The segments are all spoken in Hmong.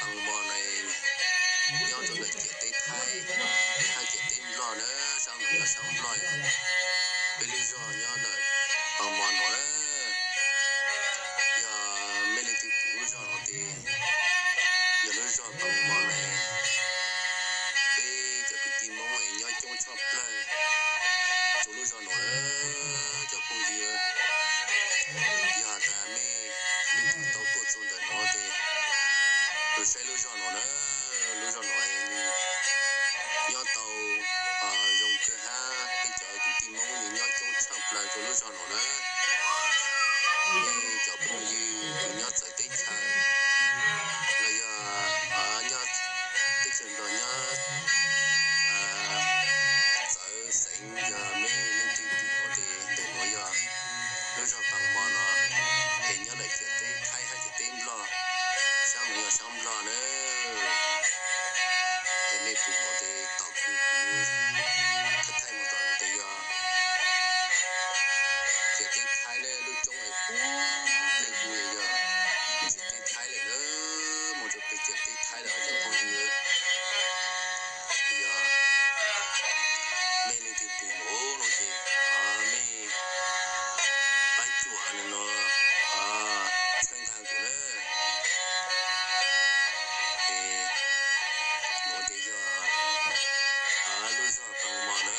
Pab Mos no nyob rau ntawm ciam teb Thaib hab ciam teb Nplog na, sab no yog sab Nplog. Peb lub zog nyob ntawm Pab Mos no na, yog mej leej twg pum lub zog no ces yog lub zog Pab Mos no. Peb cov kwv tij Hmoob es nyob coob tshaj plawg rau lub zog no na, cov phooj ywg. Yog has tas mej leej twg tau tuaj txug ntawm no ces lug saib lub zog no na, lub zog no nws nyob tau zoo kawg hab peb cov kwv tij Hmoob nws nyob coob tshaj plawg rau lub zog no na. Mej cov phooj ywg kws nyob txawv teb chaws los yog nyob teb chaws Nplog, nyob txawv xeev, yog mej leej twg pum no ces ntawm nuav yog lub zog Pab Mos no, es nyob ntawm ciam teb Thaib hab ciam teb Nplog, sab no yog sab Nplog na. Es mej pum no ces tom kuv kuv thaij thaij mus tom no ces yog ciam teb Thaib na, lub roob es puag pem kuv yog ciam teb Thaib lawm na, mus rau pem ciam teb Thaib lawm cov phooj ywg. Yog mej leej twg pum no ces mej pab cuam no txhawb nqa kuv na. Es nuav ces yog lub zog Pab Mos na,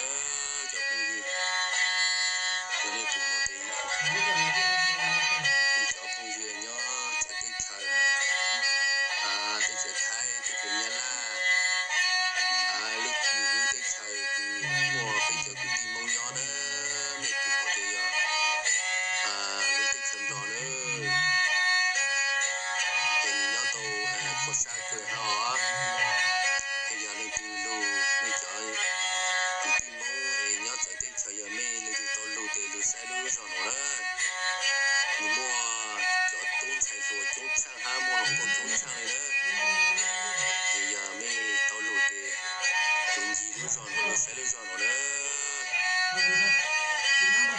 cov phooj ywg. Yog mej pum no ces mej cov phooj ywg nyob txawv teb chaws, teb chaws Thaib, teb chaws Nyab Laj, lub, lub teb chaws kws muaj peb cov kwv tij Hmoob nyob na, mej pum no ces yog lub teb chaws Nplog na. Es nws nyob tau kho sab kawg hab os. Es yog leej twg lug, mej cov kwv tij Hmoob es nyob txawv teb chaws, yog mej leej twg tau lug ces lug saib lub zog no na. Nws muaj cov tub ntxhais hluas coob tsheej hab muaj hluas nkauj coob tsheej li na. Es yog mej tau lug ces lug ncig lub zog no, lug saib lub zog no na. Txhais li na.